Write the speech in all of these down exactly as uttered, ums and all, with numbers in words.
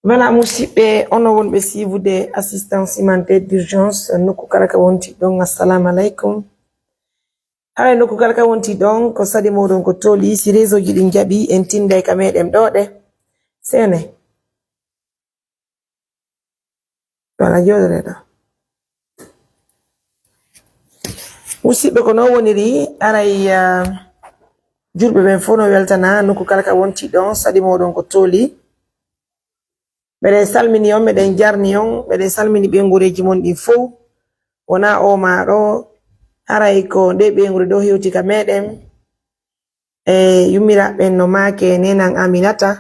Voilà, musidɓe, onon wonɓe siiwude assistance humanitaire d'urgence, nokku kala ka wonti ɗon, assalamu aleykum. Haray nokku kala ka wonti ɗon, ko saɗi moɗon ko tooli, si réseau ji ɗin jaɓi, en tinday ka meɗen ɗo ɗe. Sene. Voilà, jooɗoɗe ɗo. Musidɓe, ko non woniri, aray, ah, julɓe ɓen fof no weltana, nokku kala ka wonti ɗon, saɗi moɗon ko tooli. Meɗen salmini on, meɗen jarni on, meɗen salmini ɓeynguureeji mon ɗin fof. Wonaa o maa ɗo, haray ko nde ɓeynguure ɗo hewti ka meɗen. E yummiraaɓe ɓen no maake nenan Aminata,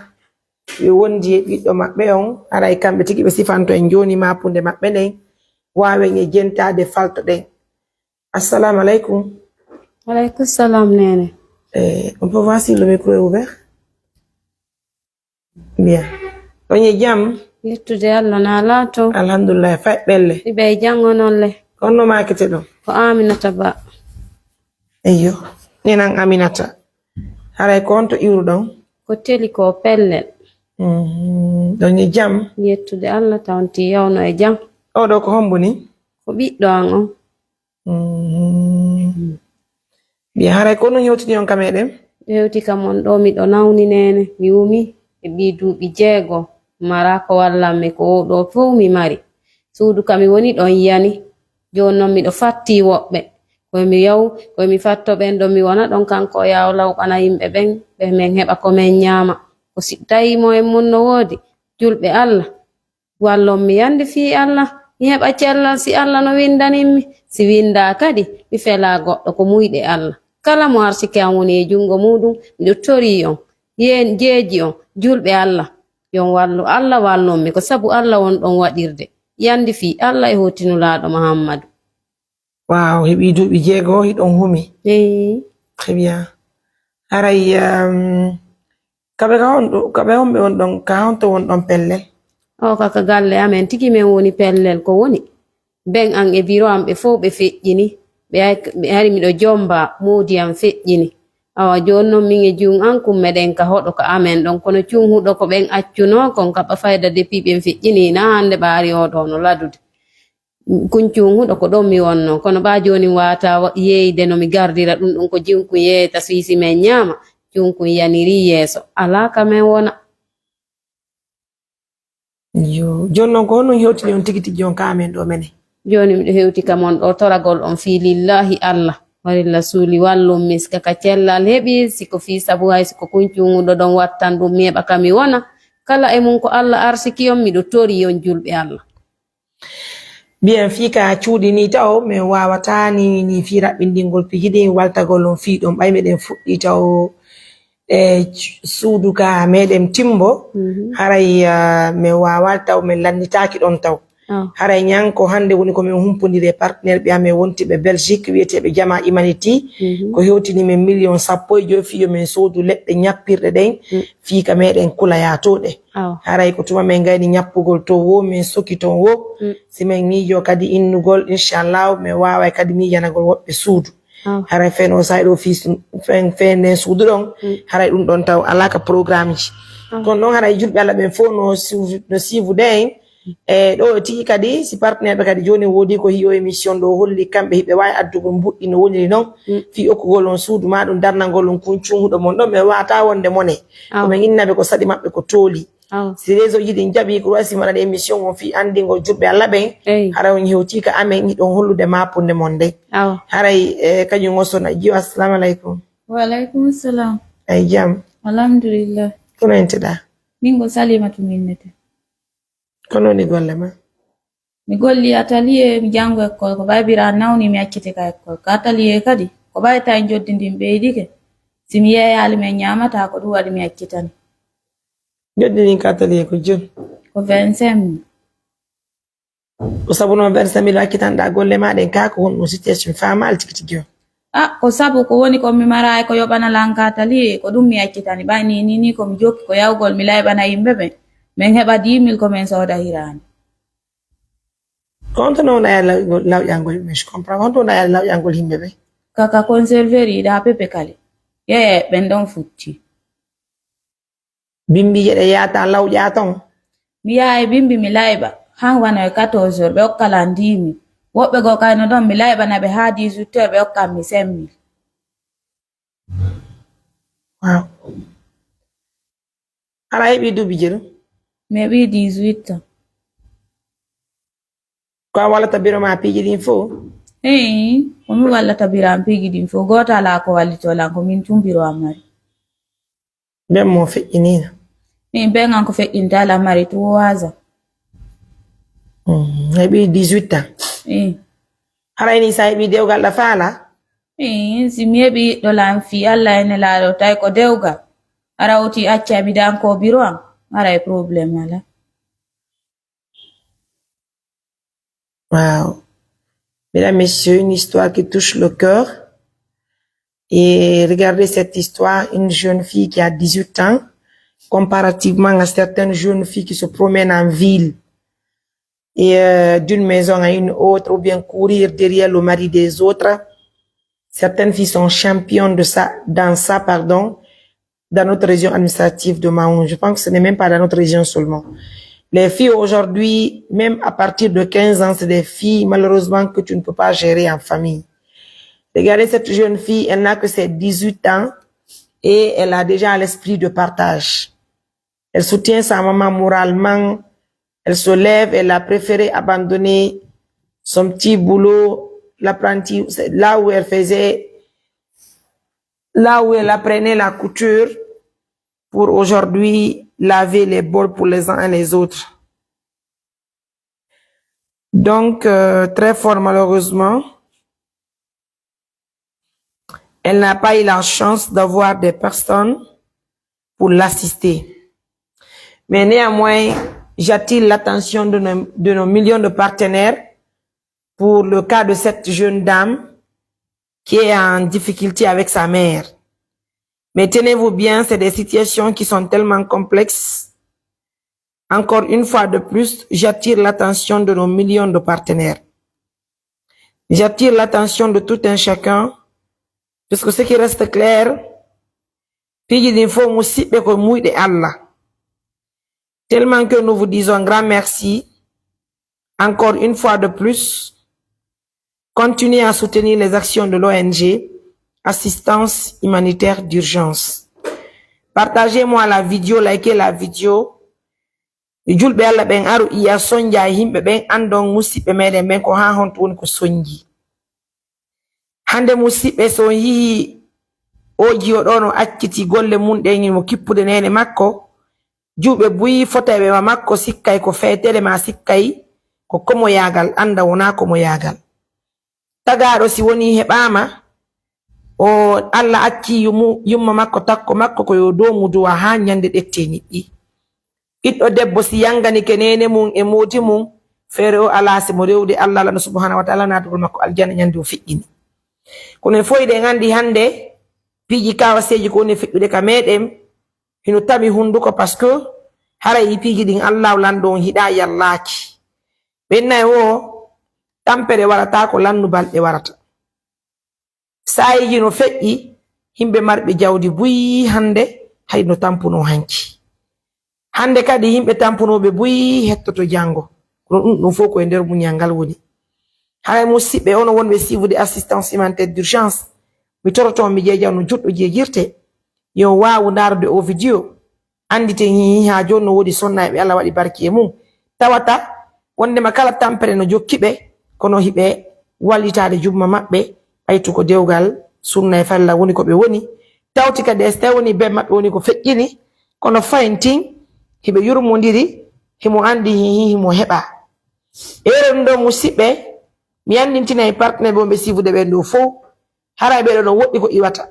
ɓe wondi e ɓiɗɗo maɓɓe on, haray kamɓe tigi ɓe sifanto en jooni maapunde maɓɓe nden, waawen e jentaade faltoɗen. Assalamu aleykum. Aleykum salam, neene. Eh, on peut voir si le micro est ouvert? Bien. On e jam? Yettude Allah, na laato. Alhamdulillah, fay ɓelle. Iɓe e janngo noon le. Honno maakete ɗon? Ko Aminata Ba. Eyyo. Nenan Aminata. Haray ko honto iwruɗon? Ko teli ko pellel. Mhm. Ɗon e jam? Yettude Allah, tawnti yawno e jam. Oɗo ko hombo ni? Ko ɓiɗɗo an on. Mhm. Bien, haray ko non hewtini on ka meɗen? Ɓe hewti ka mon ɗo, miɗo nawni neene, mi wumi e ɓii duuɓi jeego, mara ko wallan mi ko oɗo fow mi mari. Suudu ka mi woni ɗon yani, jooni non miɗo fatti woɓɓe. Koye mi yaw, koye mi fatto ɓen ɗon mi wona ɗon kanko o yaw lawɓana yimɓe ɓen, ɓe men heɓa ko men ñaama. Ko si tawi mo en mun no woodi, julɓe Allah, wallon mi yandi fii Allah, mi heɓa cellal si Allah no windanin mi. Si windaa kadi, mi felaa goɗɗo ko muyɗe Allah. Kala mo arsike an woni e junngo muuɗum, miɗo torii on, yeen jeeji on, julɓe Allah. Yo on wallu Allah, wallon mi, ko sabu Allah won ɗon waɗirde. Yandi fii Allah e hoti Nulaaɗo Muhammadu. Waaw, heɓi duuɓi jeego, hiɗon humi. Eey. Très bien. Haray, um, kaɓe ka honɗo, kaɓe honɓe on ɗon, ka honto won ɗon pellel? O ka, ka galle amen tigi men woni pellel ko woni. Ben an e biro am ɓe fow ɓe feƴƴini. Ɓe ay-, ɓe hari miɗo jomba, moodi am feƴƴini. Awa jooni non min e juun an kun meɗen ka hoɗo ka amen ɗon. Kono cuun huɗo ko ɓen accunoo kon kaɓa fayda depuis ɓen feƴƴini na hannde ɓaari o ɗo no ladude. Kuncun huɗo ko ɗon mi wonno, kono ɓaa jooni mi waawataa wa-, yeeyde no mi gardira ɗum ɗum ko jiwkun yeeyta, so yisi men ñaama, cunkun yanirii yeeso, alaa ka men wona. Yo, jooni noon ko honɗum hewtini on tigi tigi on ka amen ɗo mene? Jooni miɗo hewti ka mon ɗo toragol on fii lillaahi Allah, warilla suuli wallum mi sika ka cellal heɓi, si ko fii sabu hay si ko kuncun huɗo ɗon wattan ɗum mi heɓa ka mi wona, kala e mum ko Allah arsiki on, miɗo torii on julɓe Allah. Mbiyen fii ka cuuɗi nii taw, min waawataa nii, nii fii raɓɓinɗingol piiji ɗin, waltagol on fii ɗum. Ɓay meɗen fuɗɗii taw e c-, suudu ka meɗen timbo, mhm, haray, ah, min waawaa taw, min lannitaaki ɗon taw. Ah. Haray ñan ko hannde woni ko min humpondiri e partenaire ɓe amen wontiɓe Belgique, wiyeteeɓe Jama Humanity, mhm, ko hewtini min million sappo e joy fii yo min soodu leɗɗe ñappirɗe ɗen, mm, fii ka meɗen kula yaatooɗe. Awa. Haray ko tuma min gayni ñappugol to wo, min soki ton wo. Mm. Si min miijo kadi innugol, inchallah, min waaway kadi miijanagol woɓɓe suudu. Awa. Haray fen o saa'i ɗo fii su-, fen, fen nden suudu ɗon, mm, haray ɗum ɗon taw alaa ka programme ji. Awa. Kono ɗon haray julɓe Allah ɓen fof no siivu-, no siivude en. E ɗo tigi kadi, si partenaire ɓe kadi jooni woodi ko hiyo émission ɗo holli kamɓe hiɓe waawi addugol mbuɗɗi no woniri noon, mm, fii okkugol on suudu ma ɗum darnangol on kuncun huɗo mon ɗon, ɓe waata wonde mone. Awa. Ko min innaɓe ko saɗi maɓɓe ko tooli. Awa. Si réseau ji ɗin jaɓi ko waasi mbaɗan émission on fii anndingol julɓe Allah ɓen, eyi, haray on hewti ka amen hiɗon hollude maapunde mon nden. Awa. Haray, e, kañum o sona jiyo, assalamu aleykum. Wa aleykum salam. Ay jam. Alhamdulillah. Kono enteɗa? Min ko Salimatu minnete. Kono woni golle ma? Mi golli atelier, mi janngo école, ko ɓay bira nawni mi acciti ka école. Ka atelier kadi, ko ɓay tawi njoddi ndin ɓeydike. Si mi yeeyaali min ñaamataa, ko ɗum waɗi mi accitani. Njoddi ndin ka atelier ko joni? Ko vingt-cinq mille. Ko sabu noon vingt-cinq mille accitanɗaa golle ma ɗen, ka ko honɗum situation faamaali tigi tigi o? Ah, ko sabu ko woni ko mi mara e ko yoɓana lan ka atelier, ko ɗum mi accitani. Ɓay ni, ni, ni ko mi jokki ko yawgol mi layɓana yimɓe ɓen. Min heɓa dix mille ko min sooda hiraani. Ko honto noon a law-, lawƴangol yimɓe? Je comprends. Honto noon a lawƴangol yimɓe ɓe? Kaka conserverie ɗa pepe kali. Yeye, ɓen ɗon futti. Bimbiiɗe ɗe yahata lawƴa ton. Mi yahay bimbi mi layɓa, han wano e quatorze heures, ɓe okkalan dix mille. Woɓɓe goo kay no ɗon, mi layɓana ɓe haa dix-huit heures, ɓe okkan mi cinq mille. Waaw. Hara a heɓi duuɓi jeɗɗi? Mi heɓi dix-huit ans. Ko a wallata biro ma piiji ɗin fof? Eyi, ko mi wallata biro am piiji ɗin fof. Gooto alaa ko wallitoo lan, ko min tun biro am mari. Ben mo feƴƴiniino? Min ben an ko feƴƴinta lan mari trois ans. Mm, a heɓi dix-huit ans? Eyi. Hara ini sa heɓi dewgal ɗa faala? Eyi, si mi heɓi yiɗɗo lan fii Alla e Nelaaɗo tawi ko dewgal. Hara oti acca mi dan ko biro am, haray problème alaa. Wow. Mesdames, Messieurs, une histoire qui touche le cœur. Et regardez cette histoire, une jeune fille qui a dix-huit ans, comparativement à certaines jeunes filles qui se promènent en ville et euh, d'une maison à une autre, ou bien courir derrière le mari des autres. Certaines filles sont championnes de ça, dans ça, pardon, dans notre région administrative de Maun. Je pense que ce n'est même pas dans notre région seulement. Les filles aujourd'hui, même à partir de quinze ans, c'est des filles malheureusement que tu ne peux pas gérer en famille. Regardez cette jeune fille, elle n'a que ses dix-huit ans et elle a déjà l'esprit de partage. Elle soutient sa maman moralement. Elle se lève, elle a préféré abandonner son petit boulot, l'apprenti, là où elle faisait, là où elle apprenait la couture, pour aujourd'hui laver les bols pour les uns et les autres. Donc, euh, très fort malheureusement, elle n'a pas eu la chance d'avoir des personnes pour l'assister. Mais néanmoins, j'attire l'attention de nos, de nos millions de partenaires pour le cas de cette jeune dame qui est en difficulté avec sa mère. Mais tenez-vous bien, c'est des situations qui sont tellement complexes. Encore une fois de plus, j'attire l'attention de nos millions de partenaires. J'attire l'attention de tout un chacun, parce que ce qui reste clair, piiji ɗin fof musiɓɓe ko muyɗe Allah. Tellement que nous vous disons grand merci, encore une fois de plus, continuez à soutenir les actions de l'O N G, Assistance Humanitaire d'Urgence. Partagez-moi la vidéo, likez la vidéo. Julɓe Allah ɓen, aru yiya, sonja e yimɓe ɓen, andon musiɓɓe meɗen ɓen ko haa honto woni ko sonji. Hande musiɓɓe, so on yi'i oo jiyo ɗoo no acciti golle mun ɗen, himo kippude neene makko, juuɓe buy fotayɓe ma makko, sikkay ko feetere, maa sikkay ko komoyaagal, anda wonaa komoyaagal. Tagaaɗo si wonii heɓaama, o Alla accii yumu-, yumma makko, takko makko, ko yo doomu duwa haa ñande ɗettee niɓɓi. Ɓiɗɗo debbo si yanganike neene mun e moodi mun, feere o alaa si mo rewde Alla, Lanɗo Subhaanahu wa Taala naatugol makko aljanna ñande o feƴƴini. Kono en fof eɗen anndi hannde piiji kawaseeji ko woni e feƴƴude ka meeɗen, hino tami hunnduko, parce que haray e piiji ɗin Allaahu Lanɗo on hiɗaa yallaaki. Ɓenna e woo, tampere warata ko lannu balɗe warata. Saayiiji no feƴƴi, yimɓe marɓe jawdi buy hannde hay no tampunoo hanki. Hannde kadi yimɓe tampunooɓe buy hettoto janngo. Kono ɗum ɗum fof ko e nder muñal ngal woni. Haray musiɓɓe, onon wonɓe siifude assistance humanitaire d'urgence, mi toroto on, mi jeeja on no juɗɗo jeejirte, yo waawu ndaarude o vidéo. Annditen hi, hi, haa jooni no woodi sonnaaɓe Allah waɗi barki e mum. Tawata wonndema kala tampere no jokki ɓe, kono hiɓe wallitaade jumma maɓɓe, ɓaytu ko dewgal sunna e farilla woni ko ɓe woni. Tawti kadi e so tawi woni ben maɓɓe woni ko feƴƴini, kono fayin tin hiɓe yurmondiri, himo anndi hi, hi, himo heɓa. Ɓeeɗon ɗoo musiɓɓe, mi anndintina e partenaire ɓe wonɓe siifude ɓen ɗoo fow, haray ɓeeɗoo no woɗɗi ko iwata.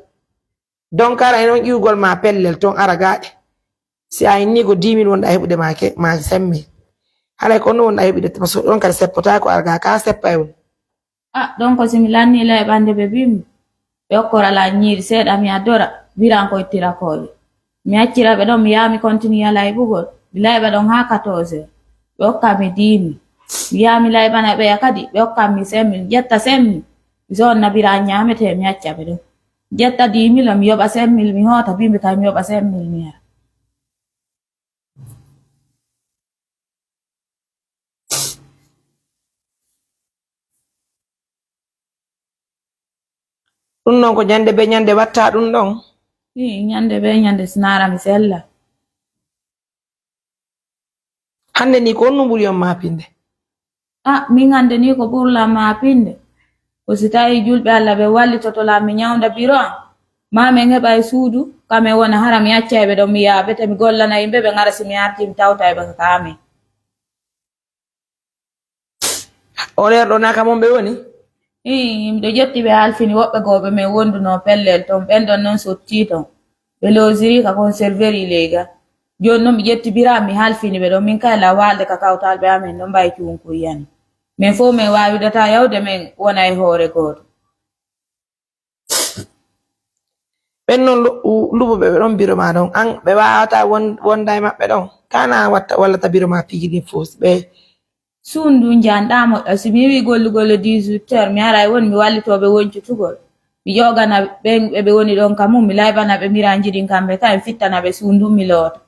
Donc, ara e noon ƴiwgol ma pellel toon, ara gaaɗe. Si a inni ko dix mille wonɗa heɓude ma ke, ma cinq mille. Haray ko noon wonɗa heɓude, parce que ɗoon kadi seppotaako, ara ga ka seppa e woni. Ah, donc si mi lanni layɓande ɓe bimmi, ɓe okkora la ñiiri seeɗa, mi addora, biran ko ittira kooƴe. Mi accira ɓe ɗon, mi yaha mi continue layɓugol. Mi layɓa ɗon haa quatorze heures. Ɓe okka mi dix mille. Mi yaha mi layɓana ɓeya kadi, ɓe okka mi cinq mille. Mi ƴetta cinq mille. Mi sonna bira ñaamete, mi acca ɓe ɗon. Mi ƴetta dix mille, mi yoɓa cinq mille, mi hoota bimbi kay mi yoɓa cinq mille mi yara. Ɗum noon ko ñande be ñande watta ɗum ɗon. Ii, ñande be ñande sinara mi sella. Hannde ni ko honno ɓuri on maapinde? Ah, min hannde ni ko ɓurla maapinde. Ko si tawi julɓe Allah ɓe wallitoto la mi ñawnda biro am. Ma min heɓa e suudu, kam e wona hara mi accay ɓe ɗon mi yaha ɓe te mi gollana yimɓe ɓe ngara si mi arti mi tawta e ɓe ka amin. On heure ɗo naka mon ɓe woni? Ii, miɗo ƴetti ɓe halfini woɓɓe goo ɓe min wonduno pellel ton, ɓen ɗon non sotti ton. Ɓe loosiri ka conserveri leyga. Jooni non mi ƴetti bira mi halfini ɓe ɗon, min kay la waalde ka kawtal ɓe amen ɗon mbayi cuunku yani. Min fof min waawidata yawde min wona e hoore gooto. Ɓen noon luɓuɓe ɓe ɗon biro ma ɗon, an ɓe waawata wonda e maɓɓe ɗon? Kana watta wallata biro ma piiji ɗin fof ɓe? Suundu njanɗa moƴƴa, si mi yiwi gollugol e dix-huit heures mi ara e woni mi wallitooɓe woncutugol. Mi ƴoogana ɓen ɓe ɓe woni ɗon ka mum, mi layɓana ɓe miranji ɗin kamɓe kay, mi fittana ɓe suundu mi loota.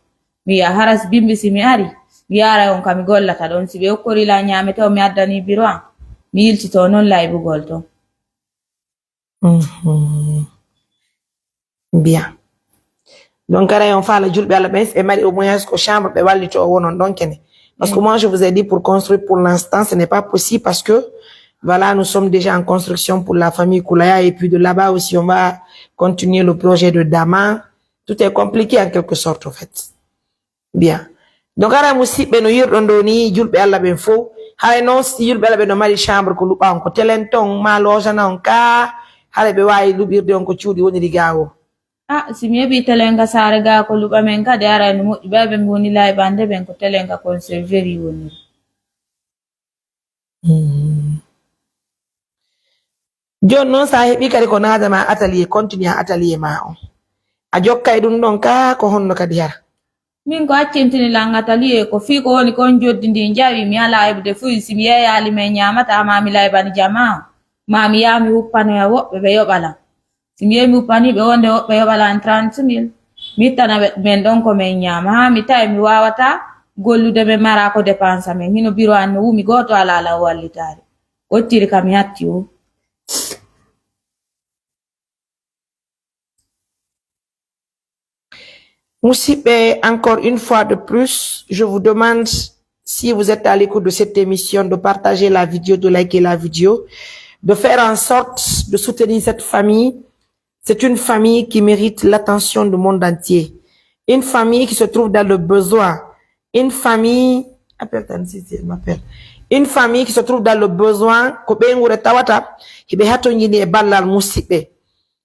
Mi wi'a hara si bimbi si mi ari, mi yaara on ka mi gollata ɗon, si ɓe okkori la ñaamete o mi addani biro am, mi yiltito non layɓugol ton. Mhm. Bien. Donc ara on faala julɓe Allah ɓen ɓe mari au moins ko chambre ɓe wallito o wonon ɗon kene. Parce que moi je vous ai dit pour construire pour l'instant ce n'est pas possible parce que voilà nous sommes déjà en construction pour la famille Koulaya et puis de là-bas aussi on va continuer le projet de Dama. Tout est compliqué en quelque sorte au fait. Bien. Donc ara musiɓɓe no yirɗon ɗo ni julɓe Allah ɓen fof haray noon si julɓe Allah ɓen no mari chambre ko luɓa on ko telen ton ma logana on ka haray ɓe wawi luɓirde on ko cuuɗi woniri gawo. Ah, si mi heɓi telen ka saare ga ko luɓa men kadi ara no moƴƴi ɓe ɓe mi woni layɓande ɓen ko telen ka conserveri woniri. Jooni noon so a heɓii kadi ko naadama atelier continue atelier ma on a jokkay ɗum ɗon ka ko honno kadi hara? Min ko accintini lan atelier ko fii ko woni kon joddi ndi njawi mi alaa heɓude fuy si mi yeeyaali men ñaamata ma mi laybani jama o ma mi yaha mi huppanoya woɓɓe ɓe yoɓa lan. Si mi yehi mi huppanii ɓe wonde woɓɓe yoɓa lan trente mille mi ittana ɓe men ɗon ko men ñaama haa mi tawi mi waawata gollude men mara ko dépense amen hino biro an no wumi gooto alaa lan wallitaare. Ottiri ka mi hatti o. Musiɓɓe, encore une fois de plus, je vous demande, si vous êtes à l'écoute de cette émission, de partager la vidéo, de liker la vidéo, de faire en sorte de soutenir cette famille. C'est une famille qui mérite l'attention du monde entier. Une famille qui se trouve dans le besoin. Une famille, appelle ta si elle m'appelle. Une famille qui se trouve dans le besoin, ko ɓeynguure tawata hiɓe hatonjini e ballal musiɓɓe.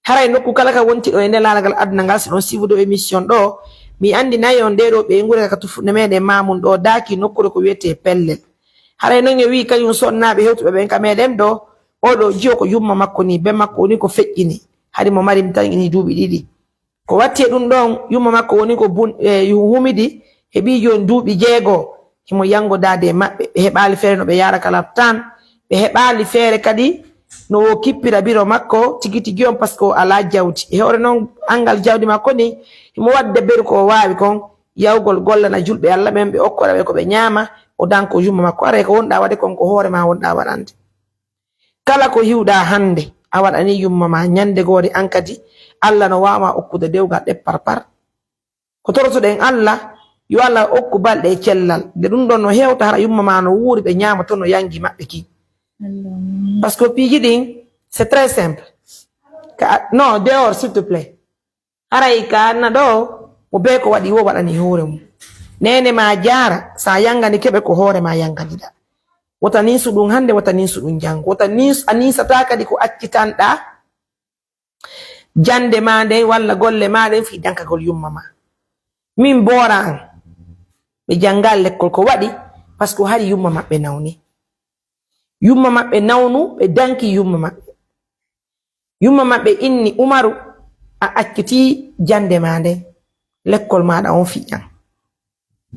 Haray nokku kala ka wonti ɗo e nde laalagal aduna ngal, si ɗon siifude o émission ɗo, mi anndinay on ɗee ɗoo ɓeynguure ka tufunde meɗen Mamun ɗo daaki nokkuure ko wiyetee Pellel. Haray non e wii kañum sonnaaɓe hewtuɓe ɓen ka meɗen ɗo, oo ɗoo jiyo ko yumma makko nii, ben makko woni ko feƴƴini, hari mo mari mi tan ini duuɓi ɗiɗi. Ko watti e ɗum ɗon, yumma makko woni ko bun, e, humidi, heɓii jooni duuɓi jeego, himo yanngodaade e maɓɓe, ɓe heɓaali feere no ɓe yaara ka laptaan, ɓe heɓaali feere kadi no o kippira biro makko tigi tigi on, parce que o alaa jawdi. E hoore noon, anngal jawdi makko ni, himo waɗde beru ko o waawi kon, yawgol gollana julɓe Alla ɓen, ɓe okkora ɓe ko ɓe ñaama, o danko yumma makko. Aray ko wonɗaa waɗde kon, ko hoore ma wonɗaa waɗande. Kala ko hiwɗaa hannde, a waɗanii yumma ma, ñande goode an kadi, Alla no waawa ma okkude dewgal ɗeppar par. Ko torotoɗen Alla, yo Alla okku balɗe e cellal. Nde ɗum ɗon no hewta hara yumma ma no wuuri ɓe ñaama to no yangi maɓɓe ki. Parce que piiji ɗin, c'est très simple. Ka, non, dehors, s'il te plaît. Haray ka anna ɗo, mo bee ko waɗi wo waɗani hoore mum. Neene ma jaara, sa yangani keɓe ko hoore ma yanganiɗa. Wota ninsu ɗum hannde, wota ninsu ɗum janngo. Wota ninsu, a ninsata kadi ko accitanɗa jande ma nden walla golle ma ɗen fii dankagol yumma ma. Min boora an, ɓe janngaali lekkol ko waɗi, parce que hari yumma maɓɓe nawni. Yumma maɓɓe nawnu, ɓe danki yumma maɓɓe. Yumma maɓɓe inni, Umaru, a acciti jande ma nden, lekkol maɗa on fiƴƴan.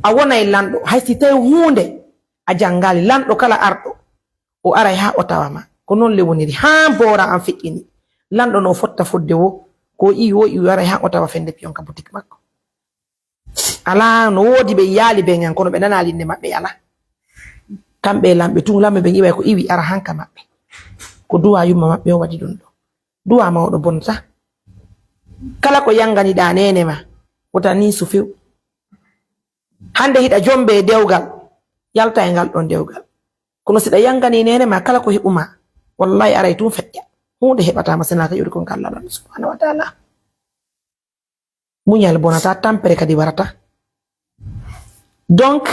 A wonay lanɗo, hay si tawi huunde a janngaali, lanɗo kala arɗo, o aray haa o tawa ma. Ko noon le woniri, haa boora an feƴƴini. Lanɗo no fotta fodde wo, ko o iwi, o iwi, aray haa o tawa fende piyon ka boutique makko. Alaa, no woodi ɓe yaali ɓen an, kono ɓe nanaali innde maɓɓe alaa. Kamɓe e lamɓe tun, lamɓe ɓen iway ko iwi ara hanka maɓɓe. Ko duwa yumma maɓɓe o waɗi ɗum ɗo. Duwa ma oɗo bonta. Kala ko yanganiɗa nene ma, wota ninsu few. Hande hiɗa jombe e dewgal, yalta e ngal ɗon dewgal. Kono siɗa yangani nene ma, kala ko heɓuma, wallahi aray tun feƴƴa. Hunde heɓata ma sena ka ƴuri kon ka Allah subhanahu wa ta'ala. Muñal bonata, tampere kadi warata. Donc,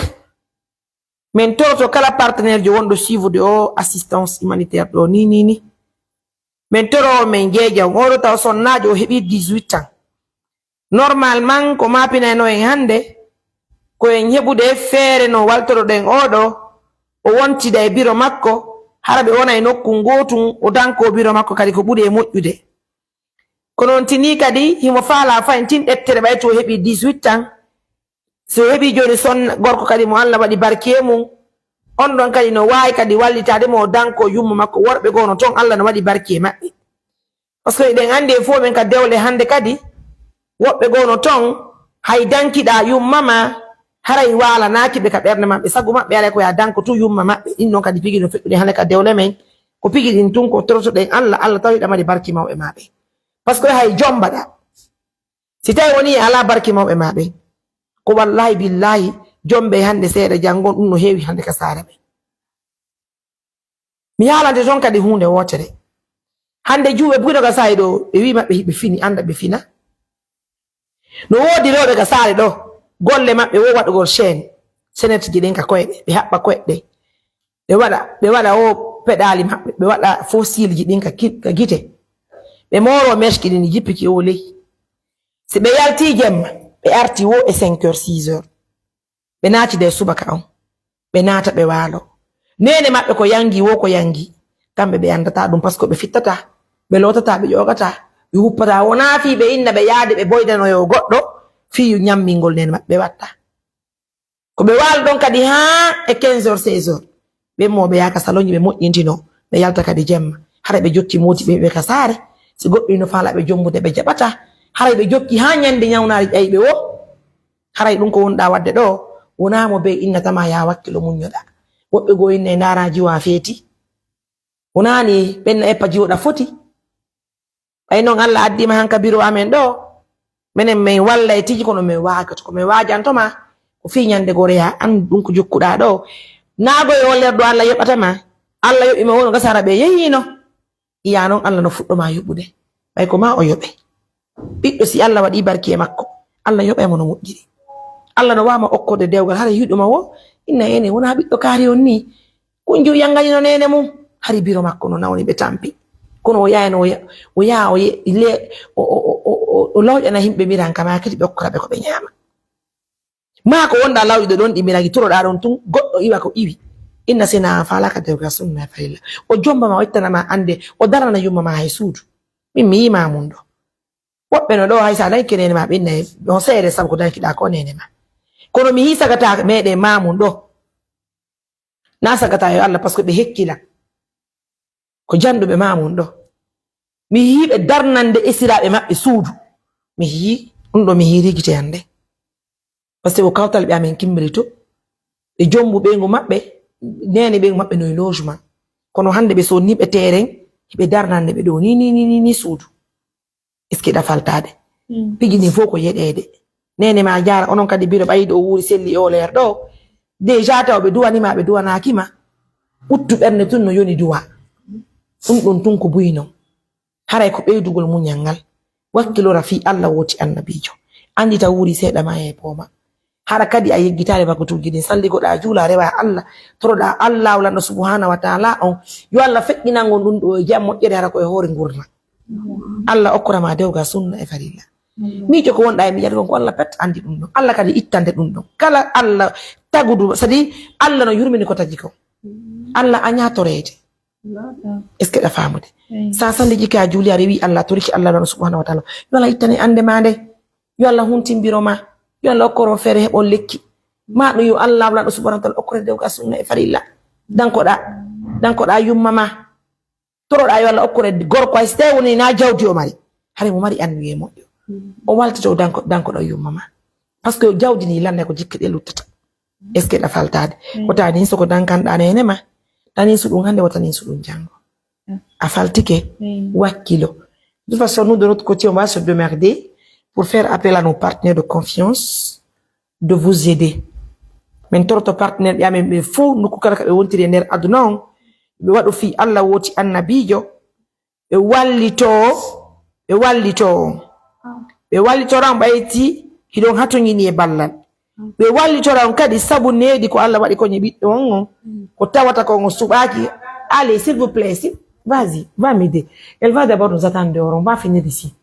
min toroto kala partenaire jo wonɗo suivre o assistance humanitaire ɗo ni, ni, ni. Min toro min jeeja on, oɗo taw sonnajo o heɓi dix-huit ans. Normalement, ko mapinayno en hande, ko en heɓude feere no waltoroɗen oɗo, o wontida e biro makko, hara ɓe wona e nokku ngotun, o danko biro makko kadi ko ɓuri e moƴƴude. Kono on tini kadi, himo faala fayin tin ɗettere ɓay to o heɓi dix-huit ans. Si o heɓi joni son gorko kadi mo Allah waɗi barki e mum, on ɗon kadi no waawi kadi wallitaade mo o danko yumma makko. Worɓe goo no ton, Allah no waɗi barki e maɓɓe. Parce que eɗen anndi en fof men ka dewle hannde kadi, woɓɓe goo no ton, hay dankiɗaa yumma ma, haray waalanaaki ɓe ka ɓernde maɓɓe. Sagu maɓɓe alay ko yaa danko tun yumma maɓɓe. Ɗin ɗon kadi pigi no feƴƴude hannde ka dewle men. Ko pigi ɗin tun ko torotoɗen Allah, Allah tawi ɗa mari barki mawɓe ma ɓe. Parce que hay jombaɗa. Si tawi woni alaa barki mawɓe ma ɓen, ko wallahi billahi jombe hannde seeɗa janngo ɗum no heewi hannde ka saare men. Mi haalante ton kadi huunde wootere. Hannde juuɓe buy no ka saare ɗo, ɓe wi maɓɓe hiɓe fini, annda ɓe fina. No woodi rewɓe ka saare ɗo, golle maɓɓe wo waɗugol chaîne, senetji ɗin ka koyɗe, ɓe haɓɓa koyɗe. Ɓe waɗa, ɓe waɗa o peɗaali maɓɓe, ɓe waɗa fosilji ɗin ka ki-, ka gite. Ɓe mooro mèche ɗin jippiki o ley. Si ɓe yalti jemma, ɓe arti wo e cinq heures, six heures. Ɓe naati de subaka on. Ɓe naata ɓe waalo. Neene maɓɓe ko yangi wo ko yangi. Kamɓe ɓe andata ɗum parce que ɓe fittata. Ɓe lootata, ɓe ƴoogata, ɓe huppata. Wonaa fii ɓe inna ɓe yaade ɓe boydanoyo goɗɗo fii ñammingol neene maɓɓe ɓe watta. Ko ɓe waali ɗon kadi haa e quinze heures, seize heures. Ɓe mo ɓe yaaka salonji ɓe moƴƴintino, ɓe yalta kadi jemma. Hara ɓe jokki mooti ɓe, ɓe ka saare. Si goɗɗo ino faala ɓe jombude, ɓe jaɓata. Haray ɓe jokki haa ñande ñawnaari ƴayɓe wo. Haray ɗum ko wonɗaa waɗde ɗo, wonaa mo bee innata ma yaa wakkilo muññoɗaa. Woɓɓe goo inna e ndaara jiwa feeti. Wonaa ni ɓen na eppa jiwoɗa foti. Ɓay noon Allah addi ma han ka biro amen ɗo, menen min walla e tiji kono min waajata. Ko min waajanto ma, ko fii ñande goo reya, an ɗum ko jokkuɗaa ɗo. Naago e o nder ɗo Allah yoɓata ma. Allah yoɓi ma wono gasara ɓe yehiino. Iya noon Allah no fuɗɗo ma yoɓude. Ɓay ko ma o yoɓe. Ɓiɗɗo si Allah waɗi barki e makko, Allah yoɓay mo no moƴƴiri. Allah no waama okkoode dewgal, hara yiɗuma wo, inna ene wona ɓiɗɗo kaari on ni. Kunju yanganino neene mum, hari biro makko no nawni ɓe tampi. Kono o yaayno, o ya-, o yaa, o ye-, le-, o, o, o, o, o, o lawƴana yimɓe miran kama kadi ɓe okkora ɓe ko ɓe ñaama. Maa ko wonɗa lawƴude ɗon ɗi miragi toroɗa ɗon tun, goɗɗo iwa ko iwi. Inna sena faalaka dewgal sunna e farilla. O jomba ma, o ittana ma ande, o darana yumma ma hay suudu. Min mi yima mum ɗo. Woɓɓe no ɗo hay sa danki neene ma ɓe inna no seere sabu ko dankiɗa ko neene ma. Kono mi hi sagata meɗen ma mum ɗo. Na sagata yo Allah, parce que ɓe hekkila. Ko janɗuɓe ma mum ɗo. Mi yii ɓe darnande esiraaɓe maɓɓe suudu. Mi yii ɗum ɗo, mi yii rigite hannde. Parce que ko kawtal ɓe amen kimbiri to. Ɓe jombu ɓeyngu maɓɓe, neene ɓeyngu maɓɓe no e logement. Kono hannde ɓe sonni ɓe terrain, ɓe darnande ɓe ɗo ni, ni, ni, ni, ni suudu. Est-ce que ɗa faltaade? Mm. Piji ɗin fof ko yeɗeede. Neene ma jaara, onon kadi biro ɓayiɗo o wuuri selli o leer ɗo. Déjà taw ɓe duwani ma, ɓe duwanaaki ma. Ɓuttu ɓernde tun no yoni duwa. Ɗum ɗon tun ko buy non. Haray ko ɓeydugol muñal ngal. Wakkilora fii Allah wooti annabiijo. Anndita wuuri seeɗa ma e pooma. Hara kadi a yeggitaade waktuuji ɗin, salligoɗa, juula, rewa Allah, toroɗa Allah, lanɗo subhanahu wa ta'ala on. Yo Allah feƴƴinan on ɗum ɗo e jam moƴƴere, hara ko e hoore ngurna. Allah okkora ma dewgal sunna e farilla. Miijo ko wonɗa e miijata kon ko Allah pet anndi ɗum ɗon. Allah kadi ittande ɗum ɗon. Kala Allah tagudu, c'est-à-dire Allah no yurmini ko tagi kon. Allah aña toreede. Est-ce que ɗa faamude? Sa salliji ka juuli a rewi Allah, toriki Allah lanɗo subhanahu wa ta'ala. Yo Allah ittane annde ma nde. Yo Allah huntimbiro ma. Yo Allah okkoro feere heɓon lekki. Ma ɗum yo Allah lanɗo subhanahu wa ta'ala okkore dewgal sunna e farilla. Dankoɗa, dankoɗa yumma ma. Toroɗa yo Allah okkore gorko hay so tawi woni na jawdi o mari. Hare mo mari anniye moƴƴo. O waltito danko, dankoɗo yumma ma. Parce que jawdi ni lannde ko jikke ɗe luttata. Est-ce que ɗa faltaade? Wota nin so ko dankanɗa nene ma. Tanin so ɗum hannde, wota nin so ɗum janngo. A faltike, wakkilo. De toute façon, nous, de notre côté, on va se démerder pour faire appel à nos partenaires de confiance de vous aider. Min toroto partenaire ɓe amen ɓe fof, nokku kala ka ɓe wontiri e nder aduna on, ɓe waɗu fii Allah wooti annabiijo, ɓe wallitoo, ɓe wallitoo. Ɓe wallitora on ɓayti hiɗon hatoñini e ballal. Ɓe wallitora on kadi sabu needi ko Allah waɗi koñe ɓiɗɗo on on, ko tawata ko on suɓaaki. Allez, s'il vous plaît, si, vas-y, va m'aider. Elle va d'abord nous attendre dehors, on va finir ici.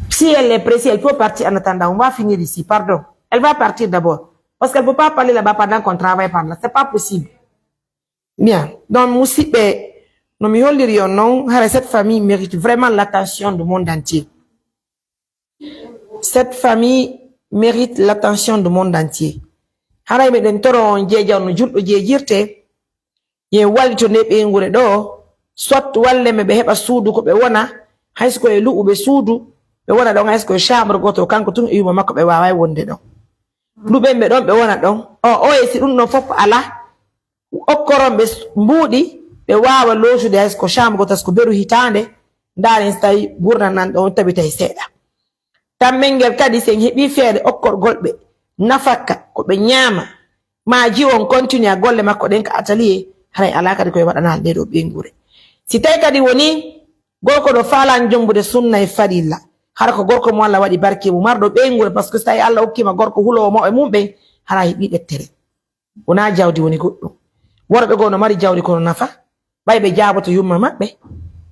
Si elle est pressée, elle peut partir en attendant, on va finir ici, pardon. Elle va partir d'abord. Parce qu'elle peut pas parler là-bas pendant qu'on travaille par là. C'est pas possible. Bien. Donc, musiɓɓe, no mi holliri on non, hara cette famille mérite vraiment l'attention du monde entier. Cette famille mérite l'attention du monde entier. Haray meɗen toro on jeeja on no julɗo jeejirte. Yen wallito nde ɓeynguure ɗo, soit walle ɓe ɓe heɓa suudu ko ɓe wona, hay so ko e luɓuɓe suudu, ɓe wona ɗon, hay so ko e chambre gooto, kanko tun e yumma makko ɓe waaway wonde ɗon. Luɓen ɓe ɗon, ɓe wona ɗon. O, o e si ɗum ɗon fof ko alaa, okkoron ɓe s-, mbuuɗi, ɓe waawa lootude hay so ko chambre gooto, hay so ko beru hitaande, ndaaren so tawi gurdam nan ɗon tabitay seeɗa. Tammel ngel kadi, si en heɓii feere okkorgol ɓe nafakka, ko ɓe ñaama, maa jiwo on continue golle makko ɗen ka atelier, haray alaa kadi ko e waɗanaade nde ɗo ɓeynguure. Si tawi kadi woni gorko ɗo faalaani jombude sunna e farilla, hara ko gorko mo Allah waɗi barke mum, marɗo ɓeynguure, parce que so tawi Allah okkiima gorko huloowo mawɓe mum ɓen, hara heɓii ɗettere. Wonaa jawdi woni goɗɗum. Worɓe goo no mari jawdi kono nafa. Ɓay ɓe jaaboto yumma maɓɓe,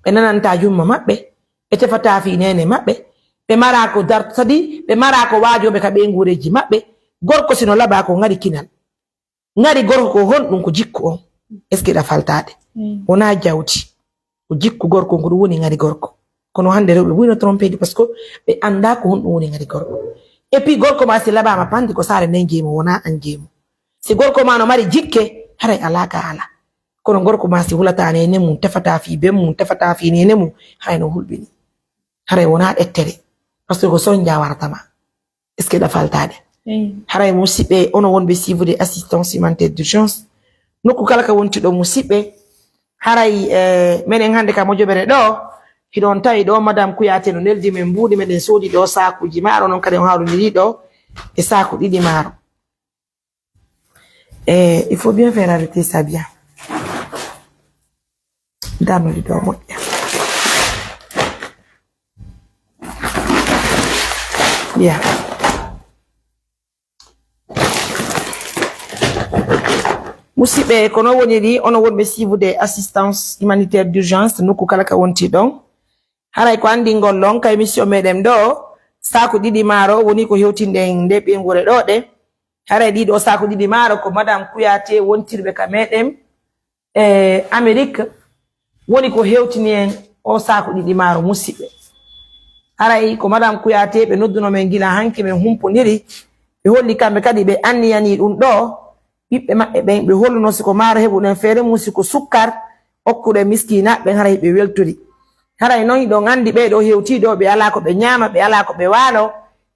ɓe nananta yumma maɓɓe, ɓe tefataa fii neene maɓɓe, ɓe maraa ko dar-, c'est-à-dire ɓe maraa ko waajooɓe ka ɓeynguureeji maɓɓe. Gorko si no labaa ko ŋari kinal. Ŋari gorko ko honɗum? Ko jikku on. Est-ce que ɗa faltaade? Mm. Wonaa jawdi. Ko jikku gorko, ko ɗum woni ŋari gorko. Kono hannde rewɓe buy no trompé ɗi, parce que ɓe anndaa ko honɗum woni ŋari gorko. Et puis gorko ma si labaama pandi ko saare nden jeyi mo, wonaa an jeyi mo. Si gorko ma no mari jikke, haray alaa ka alaa. Kono gorko ma si hulataa neene mum, tefataa fii ben mum, tefataa fii neene mum, haray no hulɓini. Haray wonaa ɗettere. Parce que ko sonja warata ma. Est-ce que ɗa faltaade? Eey. Haray musiɓɓe, onon wonɓe siifude assistance humanitaire d'urgence, nokku kala ka wonti ɗo musiɓɓe, haray, eh, menen hannde ka Mojobere ɗo, hiɗon tawi ɗo Madame Kouyaté no neldi men mbuuɗi, meɗen soodi ɗo saakuuji maaro, non kadi on hawrindiri ɗo e saaku ɗiɗi maaro. Eh, il faut bien faire arrêter ça bien. Darnude ɗo moƴƴa. Bien. Musiɓɓe, ko non woniri, onon wonɓe siifude assistance humanitaire d'urgence, nokku kala ka wonti ɗon. Haray ko anndingol ɗon ka émission meɗen ɗo, saaku ɗiɗi maaro woni ko hewtinɗen nde ɓeynguure ɗo ɗe. Haray ɗiɗo saaku ɗiɗi maaro ko Madame Kouyaté wontirɓe ka meɗen e Amérique woni ko hewtini en o saaku ɗiɗi maaro, musiɓɓe. Haray ko Madame Kouyaté ɓe nodduno men gila hanki, men humpondiri. Ɓe holli kamɓe kadi ɓe anniyanii ɗum ɗo ɓiɓɓe maɓɓe ɓen, ɓe holluno si ko maaro heɓuɗen feere mum, si ko sukkar okkuɗen miskiinaaɓe ɓen, haray ɓe weltori. Haray non hiɗon anndi ɓee ɗo hewtii ɗo, ɓe alaa ko ɓe ñaama, ɓe alaa ko ɓe waalo,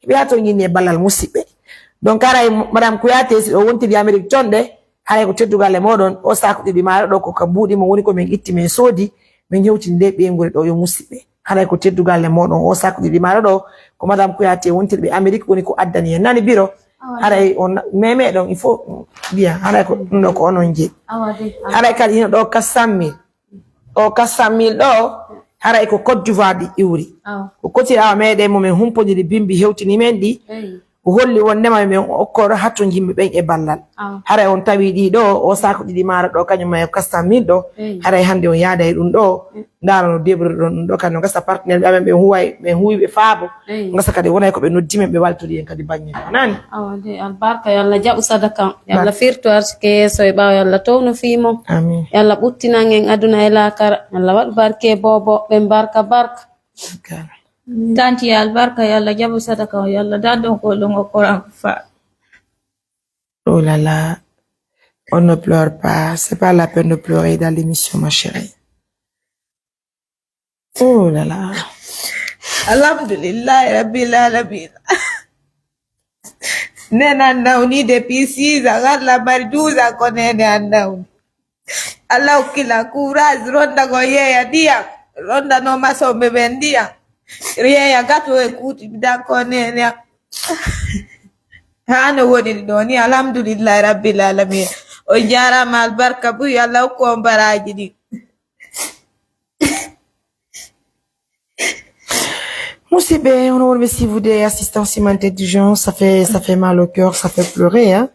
ɓe haa ton yinni e ballal musiɓɓe. Donc haray Madame Kouyaté, si ɗo wontiri Amérique ton ɗe, haray ko teddugal e mooɗon, o saaku ɗiɗi maaro ɗo ko ka mbuuɗi mo woni ko men itti men soodi, men hewtini nde ɓeynguure ɗo yo musiɓɓe. Haray ko teddugal e mooɗon, o saaku ɗiɗi maaro ɗo ko Madame Kouyaté wontirɓe Amérique woni ko addani en. Nani biro? Awa. Haray on meme ɗon, il faut bien, haray ko ɗum ɗo ko onon jeyi. Awa de, awa. Haray kadi hino ɗo quatre cent mille. O quatre cent mille ɗo, haray ko Côte d'Ivoire ɗi iwri. Awa. Ko kotirawa meɗen mo men humpondiri bimbi hewtini men ɗi. Eyi. O holli wondema men okkoro hatto jimɓe ɓen e ballal. Awa. Haray on tawi ɗi ɗo, o saaku ɗiɗi maaro ɗo, kañum ma e quatre cent mille ɗo. Eyi. Haray hannde on yaada e ɗum ɗo. Mm. Ndaara no débrouille ɗon ɗum ɗo, kadi no gasa partenaire ɓe amen ɓe huway, ɓe huwi ɓe faabo. Eyi. Gasa kadi wonay ko ɓe noddi men, ɓe waltori en kadi baŋŋe ɗo. Nani? Awa de, albarka, yo Allah jaɓu sadaka on. Yo Allah firtu arsike yeeso e ɓaawo, yo Allah townu fii mon. Amin. Yo Allah ɓuttinan en aduna e laakara. Yo Allah waɗu barke bobo, ɓen barka, barka. Barka. Tanti, yo albarka, yo Allah jaɓu sadaka on. Yo Allah dan ɗon ko ɗon o Koran ko fa. Oh là là, on ne pleure pas. C'est pas la peine de pleurer dans l'émission, ma chérie. Oh là là. Alhamdulillahi Rabbil Alamin. Nene an nawni depuis six ans, Allah mari douze ans ko nene an nawni. Allah hokkila courage, ronda ko yeeya ndiyam. Ronndano masoɓe ɓen ndiyam, yeeya gato e kuuti danko nene am. Haa no woniri ɗo ni, alhamdulillahi rabbil alamin. On jaaraama, albarka buy, Allah hokku on baraaji ɗi. Musidɓe, hono wonɓe suivre assistance humanitaire d'urgence, ça fait, ça fait mal au cœur, ça fait pleurer, hein.